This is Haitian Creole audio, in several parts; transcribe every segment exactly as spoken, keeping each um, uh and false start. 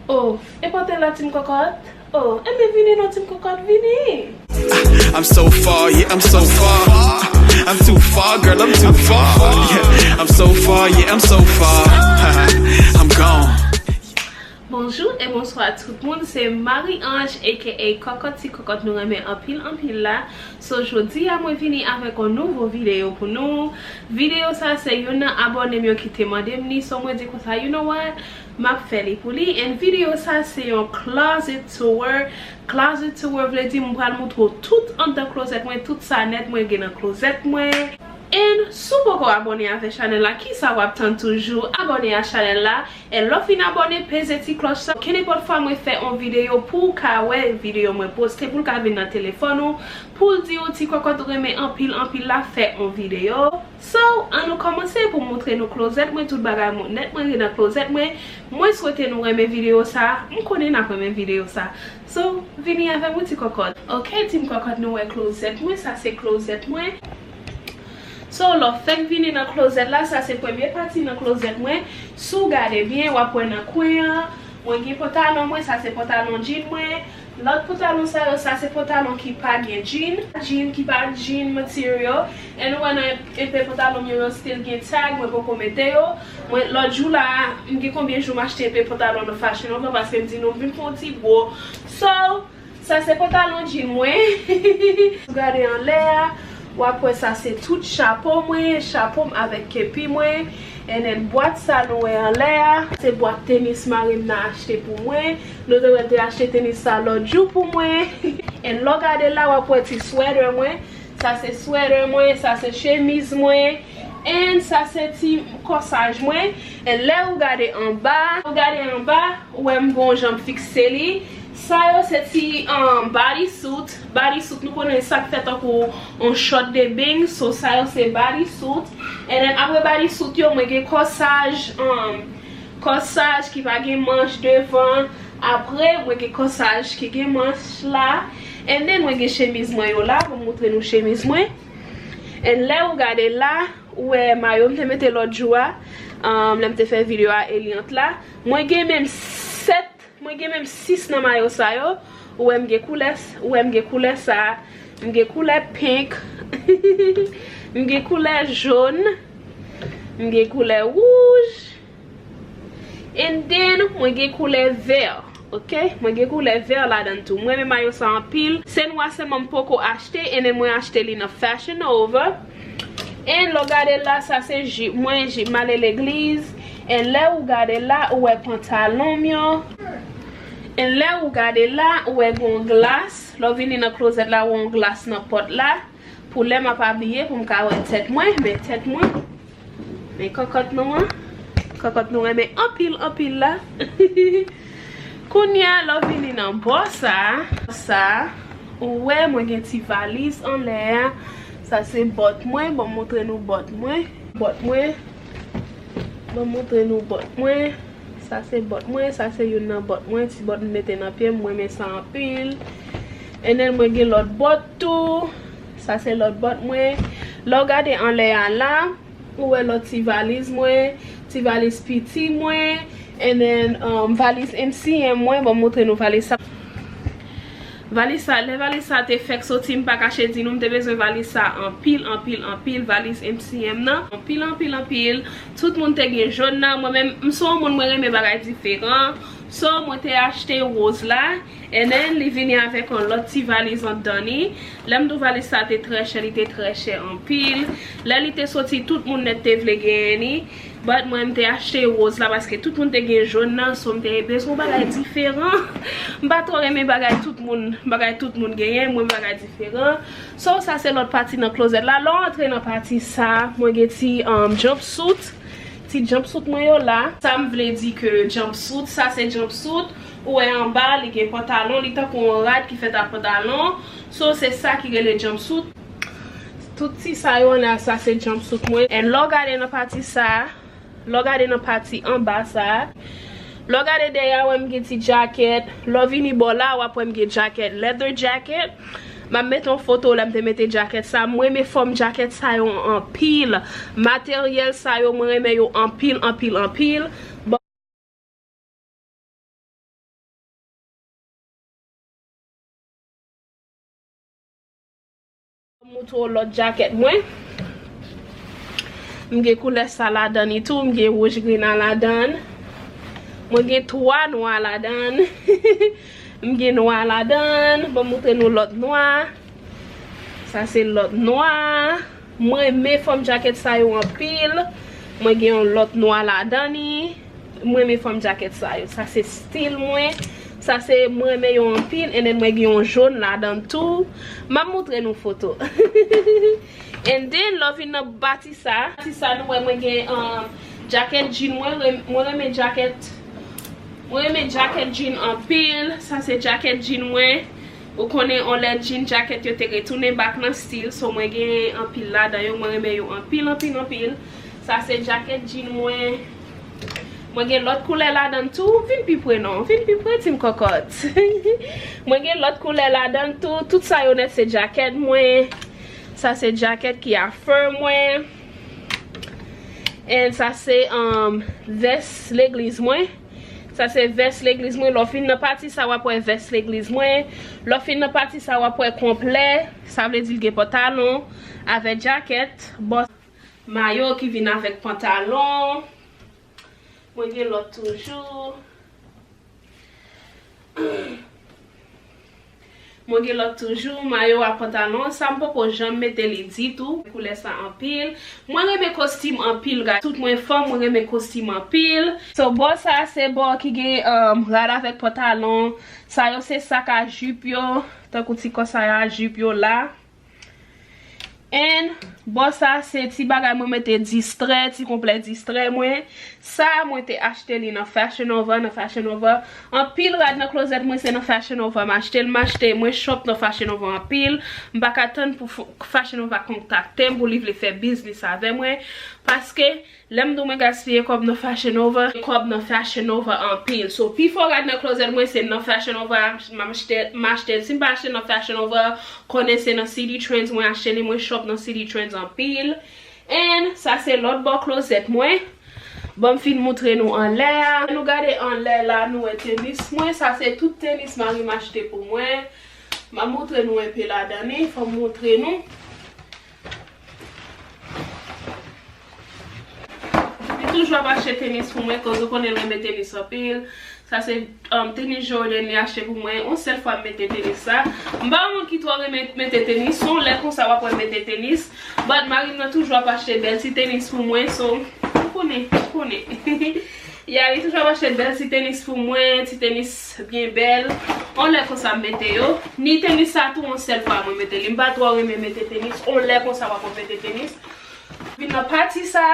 Oh, e pote la, Team Kòkòt? Oh, enben vini non, Team Kòkòt, vini. I'm so far, yeah, I'm so far. I'm too far, girl, I'm too far. Yeah, I'm so far, yeah, I'm so far. I'm gone. Bonjou e bonswa tout moun, se Marie Ange aka Kòkòt, ti kòkòt nou renmen anpil anpil la. So jodi a mwen vini avèk yon nouvo videyo pou nou. Videyo sa se youn nan abòne m yo ki te mande m li, so mwen di konsa, you know what, m ap fè li pou li. And videyo sa se yon closet tour. Closet tour vle di m pral montre w tout anndan klozèt mwen, tout sa nèt mwen gen nan klozèt mwen. And si w poko abòne avèk chanèl la, kisa w ap tann toujou? Abòne a chanèl la. E lè w fin abòne, peze ti klòch sa. Kenenpòt fwa mwen fè yon videyo pou w ka wè videyo mwen poste, pou l ka vin nan telefòn ou, pou l di w ti kòkòt ou renmen anpil anpil la, fè yon videyo. So, ann nou kòmanse pou m montre nou klozèt mwen, tout bagay mwen nèt mwen gen nan klozèt mwen. Mwen swete nou renmen videyo sa, m konnen n ap renmen videyo sa. So, vini avè mwen ti kòkòt. Ok, Team Kòkòt, nou wè klozèt mwen, sa se klozèt mwen. So, lè w fèk vini nan klozèt la, sa se premye pati nan klozèt mwen. Si w gade byen, w ap wè nan kwen an, mwen gen pantalon mwen, sa se pantalon jean mwen. Lòt pantalon sa yo, sa se pantalon ki pa gen jean, jean ki pa jean material. E nou wè nan enpe pantalon m yo, yo still gen tag, mwen poko mete yo. Mwen, lòt jou la, m gen konbyen jou m achte enpe pantalon nan Fashion Nova, paske m di nou m vin fè yon ti gwo. So, sa se pantalon jean mwen. Ou gade anlè a, w ap wè sa se tout chapo mwen, chapo m avèk kepi mwen. And then bwat sa nou wè anlè a, se bwat tenis mari m nan achte pou mwen. Nou te wè l te achte tenis sa lòt jou pou mwen. And lè w gade la, w ap wè ti sweater mwen. Sa se sweater mwen, sa se chemiz mwen. And sa se ti kòsaj mwen. And lè ou gade anba, ou gade anba, ou wè m gon jan m fikse li. Sa yo se ti, um, bodysuit. Bodysuit, nou konnen sa k fè tankou yon short de beng. So, sa yo se bodysuit. And then, apre bodysuit yo, mwen gen kòsaj, um, kòsaj ki pa gen manch devan. Apre, mwen gen kòsaj ki gen manch la. And then, mwen gen chemiz mwen yo la. Pou m montre nou chemiz mwen. And lè ou gade la, ou wè mayo m te mete lòt jou a, um, lè m te fè videyo a Eliant la. Mwen gen menm sèt, mwen gen menm sis nan mayo sa yo. Ou wè m gen koulè, ou wè m gen koulè sa, m gen koulè pink, m gen koulè jòn, m gen koulè wouj. And then, mwen gen koulè vè. Ok? Mwen gen koulè vè ladan tou. Mwen renmen mayo sa anpil. Se nwa sèlman m poko achte, and then mwen achte li nan Fashion Nova. And lè w gade la, sa se jip mwen, jip m ale legliz. And lè ou gade la, ou wè pantalon m yo. And lè ou gade la, ou wè gon glas. Lè w vini nan klozèt la, ou wè yon glas nan pòt la. Pou lè m ap abiye, pou m ka wè tèt mwen, men tèt mwen. Men kòkòt nou an. Kòkòt nou renmen anpil, anpil la. Kounye a, lè w vini nan bò sa, sa, ou wè mwen gen ti valiz anlè a. Sa se bòt mwen, ban m montre nou bòt mwen. Bòt mwen. Ban m montre nou bòt mwen. Sa se bòt mwen, sa se youn nan bòt mwen, ti bòt m mete nan pye m, mwen renmen sa anpil. And then mwen gen lòt bòt tou. Sa se lòt bòt mwen. Lè w gade anlè a la, ou wè lòt ti valiz mwen, ti valiz piti mwen, and then, um, valiz M C M mwen, ban m montre nou valiz sa. Valiz sa, lè valiz sa te fèk soti, m pa kache di nou, m te bezwen valiz sa anpil, anpil, anpil, valiz M C M nan. Anpil, anpil, anpil. Tout moun te gen jòn nan. Mwen menm, m se yon moun mwen renmen bagay diferan. So, mwen te achte woz la. And then, li vini avèk yon lòt ti valiz anndan li. Lè m di w valiz sa te trè chè, li te trè chè anpil. Lè li te soti, tout moun nèt te vle genyen li. But mwen, m te achte woz la paske tout moun te gen jòn nan, so m te bezwen yon bagay diferan. M pa twò renmen bagay tout moun, bagay tout moun genyen, mwen bagay diferan. So, sa se lòt pati nan klozèt la. Lè w antre nan pati sa, mwen gen ti, um, jumpsuit. Ti jumpsuit mwen yo la. Sa m vle di ke jumpsuit, sa se jumpsuit. Ou wè anba, li gen pantalon, li tankou yon rad ki fèt ak pantalon. So, se sa ki rele jumpsuit. Tout ti sa yo la, sa se jumpsuit mwen. And lè w gade nan pati sa, lè w gade nan pati anba sa, lè w gade dèyè a, w ap wè m gen ti jakèt. Lè w vini bò la, w ap wè m gen jakèt, leather jacket. M ap mete yon foto lè m te mete jakèt sa. Mwen renmen fòm jakèt sa yo anpil. Materyèl sa yo, mwen renmen yo anpil, anpil, anpil. Bon. Moutre w lòt jakèt mwen. M gen koulè sa ladan li tou, m gen wouj grena ladan. Mwen gen twa nwa ladan. M gen nwa ladan. Ban m moutre nou lòt nwa. Sa se lòt nwa. Mwen renmen fòm jakèt sa yo anpil. Mwen gen yon lòt nwa ladan li. Mwen renmen fòm jakèt sa yo. Sa se stil mwen. Sa se mwen renmen yo anpil. And then mwen gen yon jòn ladan tou. M ap moutre nou foto. And then lè w vin nan pati sa, pati sa nou wè mwen gen um, jakèt jean mwen. Rem- Mwen renmen jakèt. Mwen renmen jakèt jean anpil. Sa se jakèt jean mwen. Ou konnen on lè jean jakèt yo te retounen back nan stil. So mwen gen anpil ladan yo. Mwen renmen yo anpil, anpil, anpil. Sa se jakèt jean mwen. Mwen gen lòt koulè ladan tou. Vin pi pre non. Vin pi pre, ti m kòkòt. Mwen gen lòt koulè ladan tou. Tout sa yo nèt se jakèt mwen. Sa se jakèt ki a fè mwen. And sa se um, vès legliz mwen. Sa se vès legliz mwen. Lè w fin nan pati sa, w ap wè vès legliz mwen. Lè w fin nan pati sa, w ap wè konplè. Sa vle di l gen pantalon avèk jakèt. Bò mayo ki vin avèk pantalon. Mwen gen lòt toujou. Mwen gen lòt toujou, mayo a pantalon. Sa m poko janm mete li ditou. Koulè sa anpil. Mwen renmen kostim anpil, guys. Tout mwen fanm, mwen renmen kostim anpil. So, bò sa se bò ki gen um, rad avèk pantalon. Sa yo se sak a jip yo. Tankou ti kò sa a jip yo la. And bò sa se ti bagay mwen mete distrè, ti konplè distrè mwen. Sa mwen te achte li nan Fashion Nova, nan Fashion Nova. Anpil rad nan klozèt mwen se nan Fashion Nova m achte l. M achte, mwen shop nan Fashion Nova anpil. M pa ka tann pou Fashion Nova kontakte m pou li vle fè biznis avè mwen. Paske lè m di w mwen gaspiye kòb nan Fashion Nova, kòb nan Fashion Nova anpil. So, pifò rad nan klozèt mwen se nan Fashion Nova m achte, m achte. Si m pa achte nan Fashion Nova, konnen se nan Citi Trends mwen achte li, mwen shop nan Citi Trends anpil. And sa se lòt bò klozèt mwen. Ban m fin moutre nou anlè a. Nou gade anlè la, nou wè tenis mwen. Sa se tout tenis mari m achte pou mwen. M a moutre nou enpe ladan li. Fò m moutre nou. Li toujou ap achte tenis pou mwen, koz ou konnen l renmen tenis anpil. Sa se um, tenis Jordan li achte pou mwen. On sèl fwa m mete tenis sa. M pa yon moun ki twò renmen mete tenis. Se yon lè konsa w ap wè m mete tenis. But mari m nan toujou ap achte bèl ti tenis pou mwen. So, ou konnen, ou konnen. Ya, li toujou ap achte bèl ti tenis pou mwen, ti tenis byen bèl. On lè konsa m mete yo. Ni tenis sa tou, on sèl fwa mwen mete li. M pa twò renmen mete tenis. On lè konsa w ap mete tenis. Vin nan pati sa.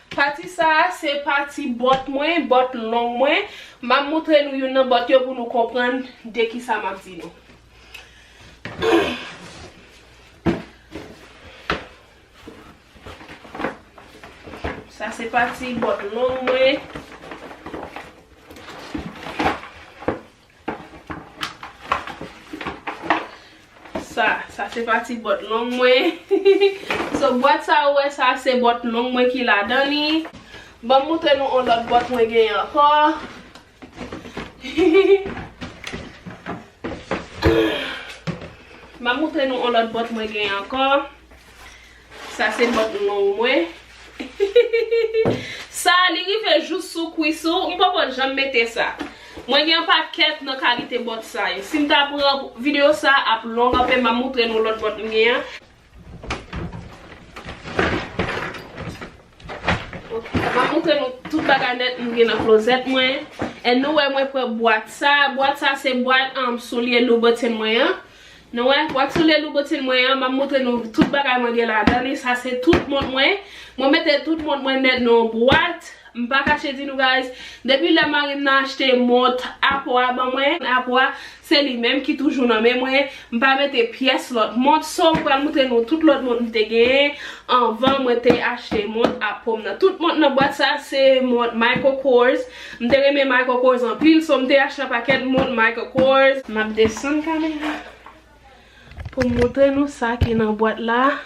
Pati sa a se pati bòt mwen, bòt long mwen. M ap moutre nou youn nan bòt yo pou nou konprann de kisa m ap di nou. Sa se pati bòt long mwen. Sa, sa se pati bòt long mwen. So, bòt sa ou wè sa, se bòt long mwen ki ladan li. Ban m moutre nou on lòt bòt mwen genyen ankò. M ap moutre nou on lòt bòt mwen genyen ankò. Sa se bòt long mwen. Sa, li rive jous sou kwis ou. M poko janm mete sa. Mwen gen yon pakèt nan kalite bòt sa yo. Si m ta pran videyo sa ap long anpil, m ap moutre nou lòt bòt m genyen. Ok, m ap moutre nou tout bagay nèt m gen nan klozèt mwen. And nou wè mwen pran bwat sa. Bwat sa se bwat um, soulye Louboutin mwen an. Nou wè, bwat soulye Louboutin mwen an, m ap moutre nou tout bagay mwen gen ladan li. Sa se tout mont mwen. Mwen mete tout mont mwen nèt nan yon bwat. M pa kache di nou, guys, depi lè mari m nan achte mont Apple a ban mwen, Apple a, se li menm ki toujou nan men mwen. M pa mete pyès lòt mont. So, m pral moutre nou tout lòt mont m te genyen anvan mwen te achte mont Apple m nan. Tout mont nan bwat sa, se mont Michael Kors. M te renmen Michael Kors anpil, so m te achte yon pakèt mont Michael Kors. M ap desann kamera pou m moutre nou sa ki nan bwat la.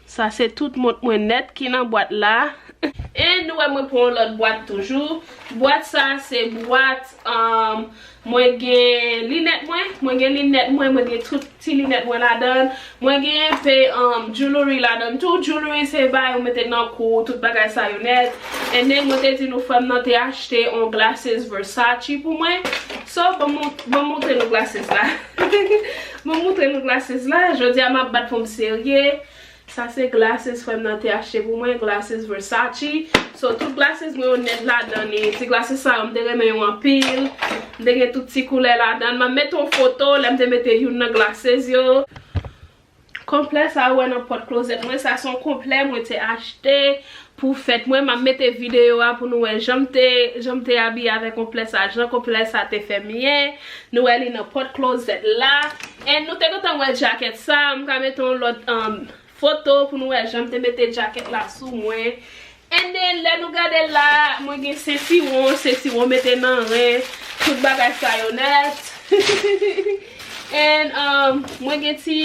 Sa se tout mont mwen nèt ki nan bwat la. And Nou wè mwen pran yon lòt bwat toujou. Bwat sa se bwat, um, mwen gen linèt mwen, mwen gen linèt mwen, mwen gen tout ti linèt mwen ladan. Mwen gen enpe, um, jewelry ladan tou. Jewelry se bagay ou mete nan kou, tout bagay sa yo nèt. And then mwen te di nou frè m nan te achte yon glasses Versace pou mwen. So, ban m mont-, ban m montre nou glasses la. Ban m montre nou glasses la. Jodi a m ap bat pou m serye. Sa se glasses frè m nan te achte pou mwen, glasses Versace. So, tout glasses mwen yo nèt ladan li. Ti glasses sa yo, m te renmen yo anpil. M te gen tout ti koulè ladan. M ap mete yon foto lè m te mete youn nan glasses yo. Konplè sa ou wè nan pòt klozèt mwen, sa se yon konplè mwen te achte pou fèt mwen. M ap mete videyo a pou nou wè jan m te, jan m te abiye avèk konplè sa, jan konplè sa te fè m ye. Nou wè li nan pòt klozèt la. And nou te gentan wè djakèt sa, m ka mete yon lòt, um, foto pou nou wè jan m te mete djakèt la sou mwen. And then, lè nou gade la, mwen gen sentiwon, sentiwon mete nan ren, tout bagay sa yo nèt. And, um, mwen gen ti,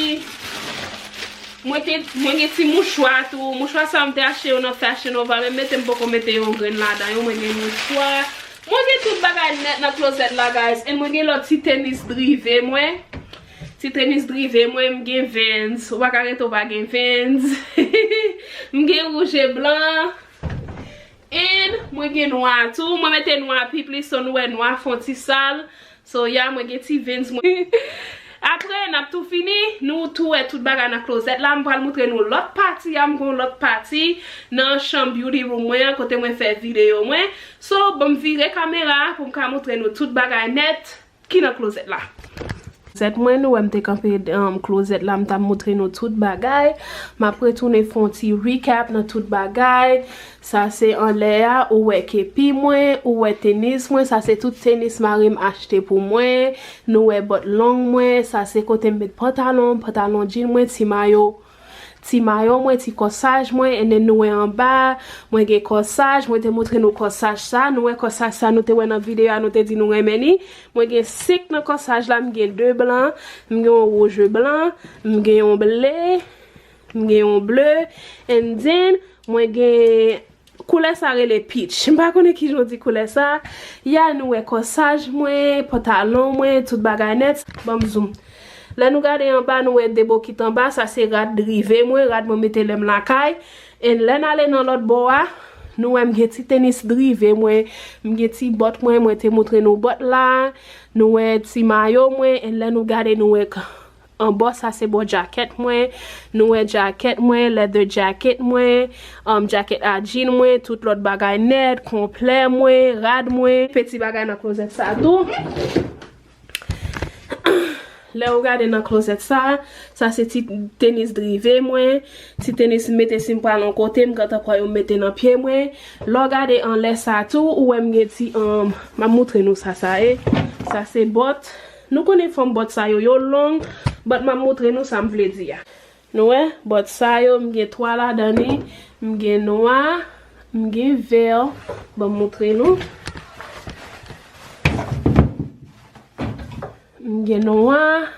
mwen gen, mwen gen ti mouchwa tou. Mouchwa sa m te achte yo nan Fashion Nova, men mete m poko mete yon grenn ladan yo. Mwen gen mouchwa. Mwen gen tout bagay nèt nan klozèt la, guys. And mwen gen lòt ti tenis drive mwen. Ti tenis drive mwen, m gen Vans. Ou pa ka rete ou pa gen Vans. M gen wouj e blan. And mwen gen nwa tou. Mwen mete nwa pi plis, so nou wè nwa fè yon ti sal. So, yeah, mwen gen ti Vans mwen. Apre, n ap tou fini, nou tou wè tout bagay nan klozèt la. M pral montre nou lòt pati a, m gen yon lòt pati nan chanm beauty room mwen an, kote mwen fè videyo mwen. So, ban m vire kamera pou m ka montre nou tout bagay nèt ki nan klozèt la. Klozèt mwen, nou wè m te kanpe, um, klozèt la, m t ap montre nou tout bagay. M ap retounen fè yon ti recap nan tout bagay. Sa se anlè a, ou wè kepi mwen, ou wè tenis mwen, sa se tout tenis mari m achte pou mwen. Nou wè bòt long mwen, sa se kote m met pantalon, pantalon jean mwen, ti mayo, ti mayo mwen, ti kòsaj mwen, and then nou wè anba, mwen gen kòsaj, mwen te montre nou kòsaj sa, nou wè kòsaj sa, nou te wè nan videyo a, nou te di nou renmen li. Mwen gen senk nan kòsaj la, m gen de blan, m gen yon wouj e blan, m gen yon ble, m gen yon ble, and then mwen gen koulè sa rele peach. M pa konnen kijan w di koulè sa. Ya, nou wè kòsaj mwen, pantalon mwen, tout bagay nèt. Ban m zoom. Lè nou gade anba, nou wè de bokit anba, sa se rad drive mwen, rad mwen mete lè m lakay. And lè n ale nan lòt bò a, nou wè m gen ti tenis drive mwen, m gen ti bòt mwen, mwen te montre nou bòt la. Nou wè ti mayo mwen, and lè nou gade, nou wè k-, anbò sa se bò djakèt mwen. Nou wè djakèt mwen, leather jacket mwen, um, djakèt a jean mwen, tout lòt bagay nèt, konplè mwen, rad mwen, peti bagay nan klozèt sa tou. Lè ou gade nan klozèt sa, sa se ti tenis drive mwen, ti tenis m mete si m pral yon kote, m gentan pran yo m mete nan pye mwen. Lè w gade anlè sa tou, ou wè m gen ti, um, m ap montre nou sa sa ye. Sa se bòt. Nou konnen fòm bòt sa yo, yo long, but m ap montre nou sa m vle di a. Nou wè, bòt sa yo, m gen twa ladan li. M gen nwa, m gen vè. Ban m montre nou. M gen nwa.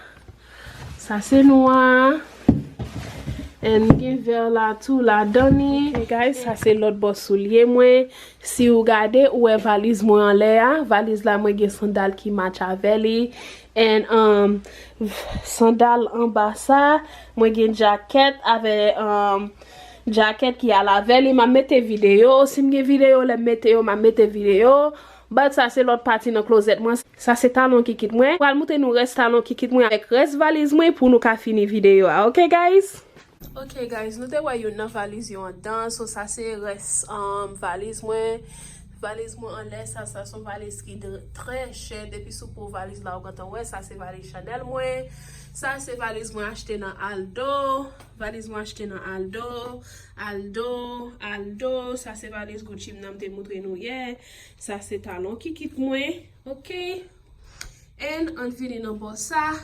Sa se nwa. And m gen vè la tou ladan li. Ok, guys, sa se lòt bò soulye mwen. Si ou gade, ou wè valiz mwen anlè a. Valiz la, mwen gen sandal ki match avè li. And, um, sandal anba sa, mwen gen djakèt avè, um, djakèt ki al avè li. M ap mete videyo. Si m gen videyo, lè m mete yo, m ap mete videyo. But sa se lòt pati nan klozèt mwen. Sa se talon kikit mwen. Pral montre nou rès talon kikit mwen avèk rès valiz mwen pou nou ka fini videyo a. Ok, guys? Ok, guys, nou te wè youn nan valiz yo anndan. So, sa se rès, um, valiz mwen. Valiz mwen anlè sa, sa se yon valiz ki dr-, trè chè. Depi sou po valiz la, ou gentan wè, sa se valiz Chanel mwen. Sa se valiz mwen achte nan Aldo. Valiz mwen achte nan Aldo. Aldo, Aldo. Sa se valiz Gucci m nan m te montre nou yè. Sa se talon kikit mwen. Ok. And ann vini nan bò sa.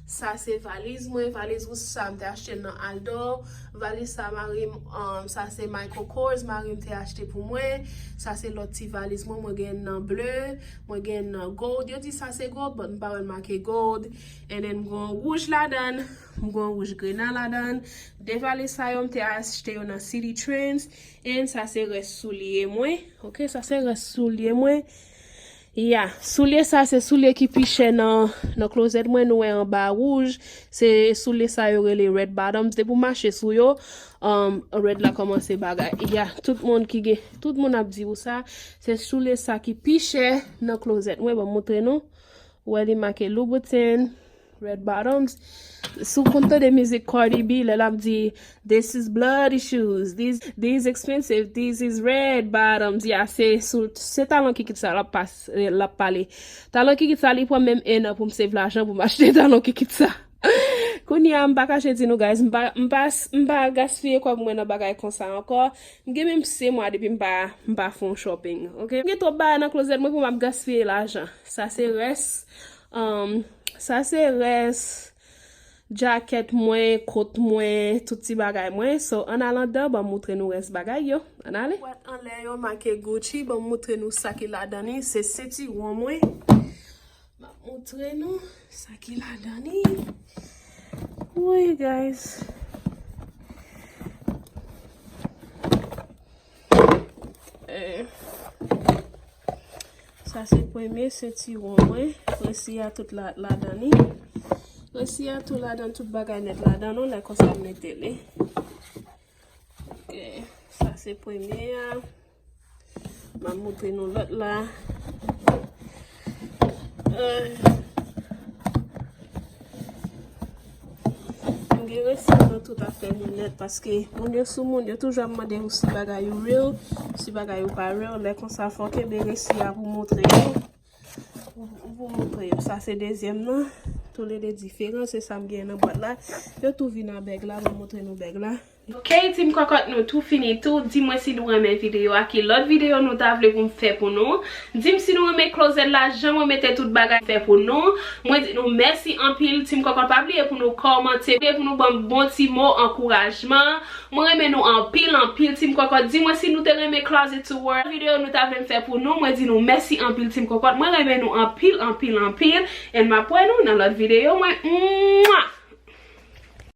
Sa se valiz mwen, valiz wouj sa m te achte l nan Aldo. Valiz sa mari m, um, sa se Michael Kors, mari m te achte pou mwen. Sa se lòt ti valiz mwen, mwen gen nan ble, mwen gen nan gold. Yo di sa se gold, but m pa wè l make gold. And then m gen yon wouj ladan, m gen yon wouj grena ladan. De valiz sa yo m te achte yo nan Citi Trends. And sa se rès soulye mwen. Ok, sa se rès soulye mwen. Ya, soulye sa se soulye ki pi chè nan, nan klozèt mwen. Nou wè anba wouj, se soulye sa yo rele red bottoms. Depi w mache sou yo, um, red la kòmanse bagay. Ya, tout moun ki gen, tout moun ap di w sa, se soulye sa ki pi chè nan klozèt mwen. Ban m montre nou. Ou wè li make Louboutin, red bottoms. Si w konn tande mizik Cardi B, lè l ap di, "This is bloody shoes, these, these expensive, this is red bottoms." Ya, se sou, se talon kikit sa l ap pas-, l ap pale. Talon kikit sa, li pran menm en an pou m save lajan pou m achte talon kikit sa. Kounye a, m pa kache di nou, guys, m pa, m pa, m pa gaspiye kòb mwen nan bagay konsa ankò. M gen menm se mwa depi m pa, m pa fè yon shopping, ok? M gen twòp bagay nan klozèt mwen pou m ap gaspiye lajan. Sa se rès, um, sa se rès jakèt mwen, kot mwen, tout ti bagay mwen. So, ann al anndan, ban m moutre nou rès bagay yo. Ann ale. Bwat anlè yo make Gucci, ban m moutre nou sa ki ladan li. Se sentiwon mwen. M ap moutre nou sa ki ladan li. Wi, guys. Eh, sa se premye sentiwon mwen. Resi a tout la, ladan li. Resi a tout ladan, tout bagay nèt ladan, non, lè konsa m mete li. Ok, sa se premye a. M ap moutre nou lòt la. Eh. M gen resi nan tout afè nou nèt, paske moun yo sou moun, yo toujou ap mande ou si bagay ou real, si bagay ou pa real. Lè konsa, fò w kenbe resi a pou moutre yo. Pou, pou moutre yo. Sa se dezyèm nan. Toulede diferan, se sa m gen nan bwat la. Yo tou vin ak bèg la, ban m moutre nou bèg la. Ok, team kòkòt, nou tou fini tou. Di mwen si nou renmen videyo a, ki lòt videyo nou ta vle pou m fè pou nou. Di m si nou renmen klozèt la, jan mwen mete tout bagay fè pou nou. Mwen di nou mèsi anpil, team kòkòt. Pa bliye pou nou kòmante, bliye pou nou ban m bon ti mo ankourajman. Mwen renmen nou anpil, anpil, team kòkòt. Di mwen si nou te renmen Closet to Work, videyo nou ta vle m fè pou nou. Mwen di nou mèsi anpil, team kòkòt. Mwen renmen nou anpil, anpil, anpil. And m ap wè nou nan lòt videyo mwen. Mwah!